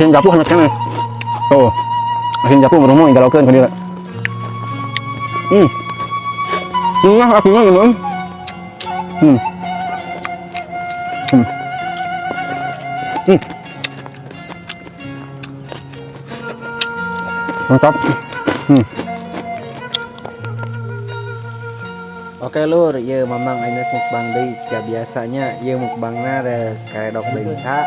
Asin japuh haneut keneh. Tuh. Asin japuh merumu galaukeun ka dieu. Nah, asinnya gimana? Hmm. Hmm. Hmm. Mantap. Oke lur, ieu Mamang ayeuna mukbang deui siga biasanya. Ieu mukbangna rek karedok leunca,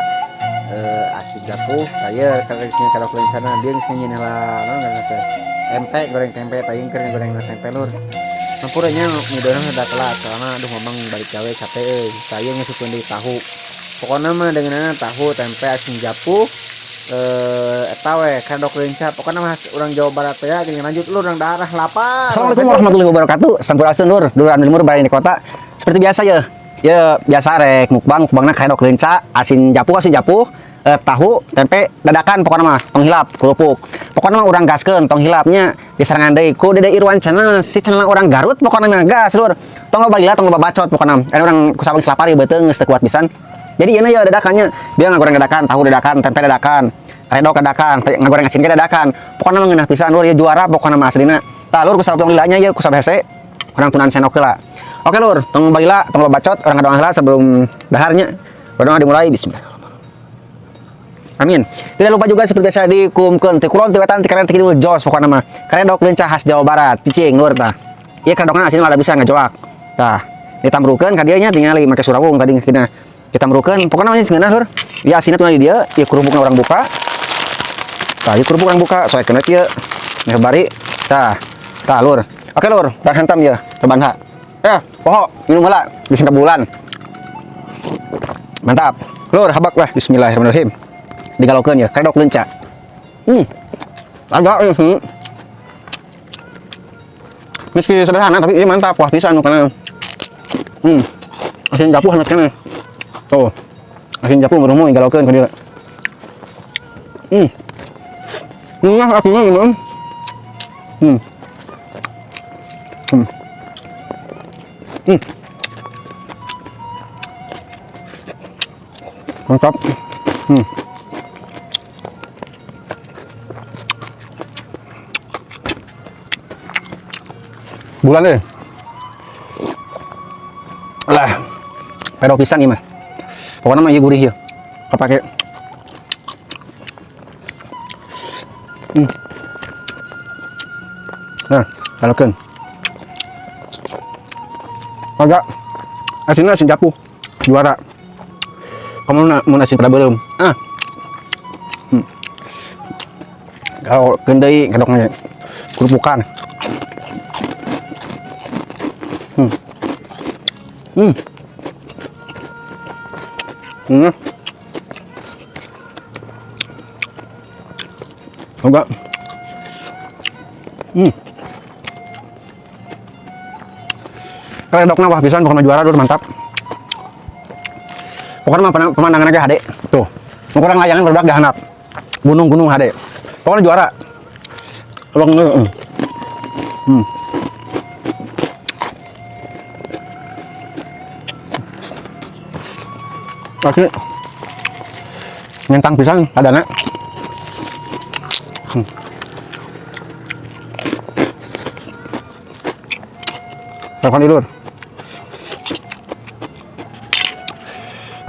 asin japuh. Tah ieu karedok leuncana dia geus nyieun heula naon ngaranna teh? Tempe, goreng tempe, tah ieu keur ngagoreng tempe lur. Hampura nya midona rada telat soalna aduh Mamang balik gawe capek euy. Tah ieu ngasupkeun deui tahu. Pokona mah deungeunana tahu, tempe, asin japuh, eta we karedok leunca. Pokona mah urang Jawa Barat teh geuning lanjut lur urang daerah lapar. Assalamualaikum warahmatullahi wabarakatuh. Sampurasun lur, dulur anu limur baraya di kota. Seperti biasa ya. Ya biasa rek mukbang, mukbangna karedok leunca, asin japuh, tahu, tempe, dadakan pokona mah, tong hilap, kerupuk. Pokona mah urang gaskeun, tong hilapnya diserangan deui ku Dede Irwan channel, si channel orang Garut pokona mah gas lur. Tong loba gila, tong loba bacot pokona. Anu urang kusabab geus lapar ieu beuteung geus teu kuat pisan. Jadi ieu ya dadakannya, dia ngagoreng dadakan, tahu dadakan, tempe dadakan, karedok dadakan, ngagoreng asin ge dadakan. Pokona mah ngeunah pisan lur, ieu juara pokona mah aslina. Tah lur kusabab tong lilanya ieu kusabab hese, urang tunan sendok heula. Oke lur, tong balila, tong loba bacot, urang ngadoa heula sebelum daharnya. Berdoa dimulai, bismillahirrahmanirrahim. Amin. Tidak lupa juga seperti biasa dikumkeun ti kulon ti wetan ti kaler ti kidul jos pokona mah. Karedok leunca khas Jawa Barat, cicing lur tah. Ieu karedokna asin mah bisa ngajoak. Tah, ditamrukeun ka dieu nya tingali make surawung tadi kena. Ditamrukeun, pokona mah geunah lur. Ieu asinna tuna di dieu, ieu kerupukna urang buka. Tah, ieu kerupuk urang buka, soekeun we kieu. Nih bari. Tah. Tah lur. Oke lur, urang hantam ya, cobaan ha. Poho, minum heula, bisa bulan. Mantap. Lur, habak lah. Bismillahirrahmanirrahim. Digalaukeun ya, karedok leunca. Agak ini. Meski sederhana tapi ini mantap, wah pisan karena. Asin japuh haneut keneh. Tuh. Asin japuh merumu galaukeun ka dieu. Nah, asinnya gimana? Hmm. Hmm. Hmm. Mantap. Bulan deh. Lah. Pero pisan ieu mah. Pokoknya mah ieu gurih ieu. Kepake. Nah, galaukeun. Agak asinnya asin japuh. Juara. Kamu nak mun asin pada beureum. Ah. Kalau deui kedoknya kerupukan. Hmm. Hmm. Enggak. Karedokna wah pisan pokoknya juara lur mantap. Pokoknya mah pemandangan aja hade. Tuh. Kurang layangan barudak dihandap. Gunung-gunung hade. Pokoknya juara. Tolong. Asli. Nyentang pisan adana. Telepon dulu.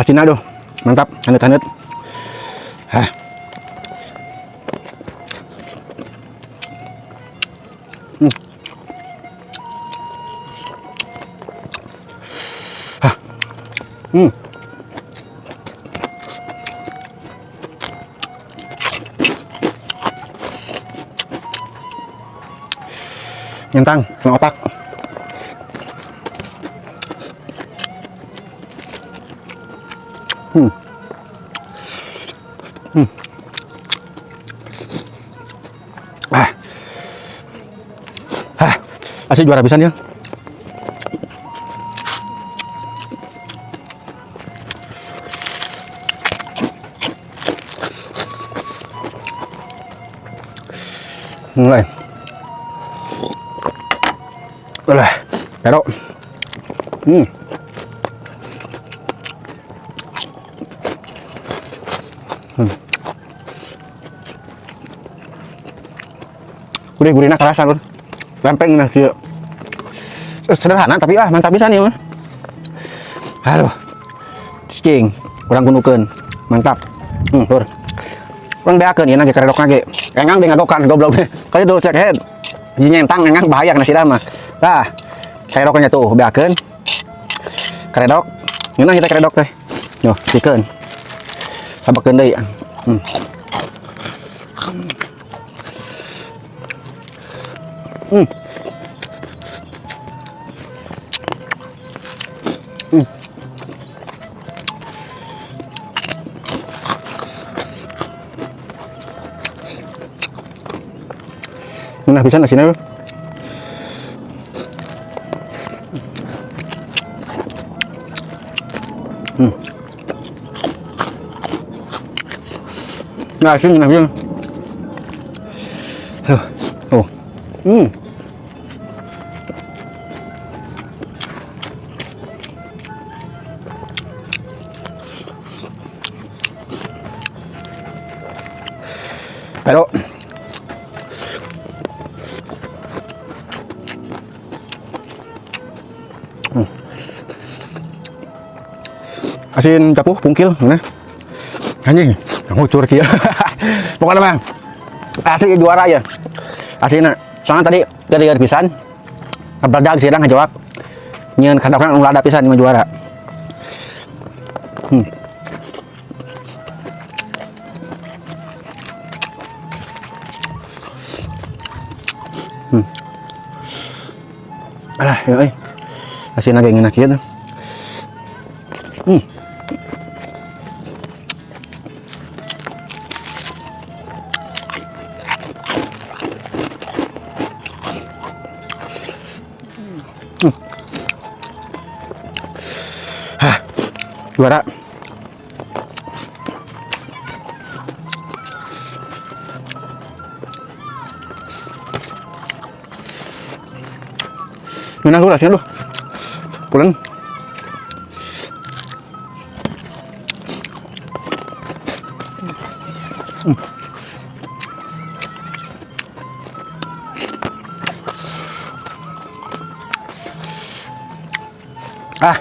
Asin aduh, mantap, hanut-hanut. Hah. Hah. Nyentang, kena otak. Ah. Ah. Asli juara pisan ya. Mulai. Ulah, pero. Gurih-gurihna kerasa lur. Tempe ngeunah kieu. Sederhana tapi ah mantap pisan ieu mah. Aduh. Cing, urang gundukeun. Mantap. Lur. Urang beakeun ieu na ge karedokna ge. Engang deui ngagokan goblok. Kali tuh cek head. Nyentang engang bahaya kena sirah mah. Tah, karedoknya tuh beakeun. Karedok. Ngeunah kita karedok teh. Yo, sikeun. Sabekeun deui. Ngeunah pisan asinna. Nah, asin ngeunah pisan. Aduh. Oh. Pero asin capuh pungkil nah. Anjing, ngucur kieu. Pokoknya mah asli juara ya. Asinna. Soalnya tadi gede pisan. Ngabledag sih ngajawab. Nyieun kadokna nu lada pisan mah juara. Alah, ya euy. Asinna ge ngeunah kieu tuh. Hah, juara. Ngeunah lu rasanya lu. Pulang. Ah.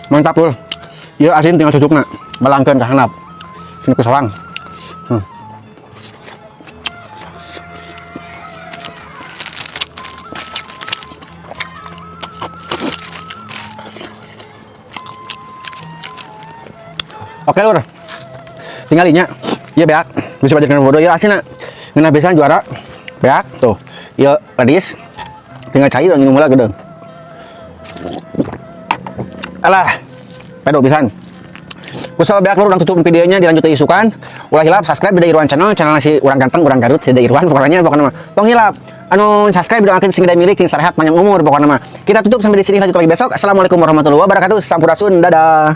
Mantap lur. Ieu asin tinggal cucukna. Balangkeun ka handap. Sini ku soang. Oke lur. Tinggal nya. Ieu beak. Bisa baca bodoh ieu asinna. Ngeunah pisan juara. Beak tuh. Ieu ledis. Tinggal cair minum heula geudeung. Alah. Pedo pisan. Usaha beak lur, urang tutup videonya, dilanjut deui isukan. Ulah hilap subscribe Dede Irwan channel, channel si urang ganteng, urang Garut, si Dede Irwan pokoknya mah. Tong hilap. Anu subscribe doakeun sing gede milik, sing sarehat panjang umur pokoknya mah. Kita tutup sampai di sini, lanjut lagi besok. Assalamualaikum warahmatullahi wabarakatuh. Sampurasun, dadah.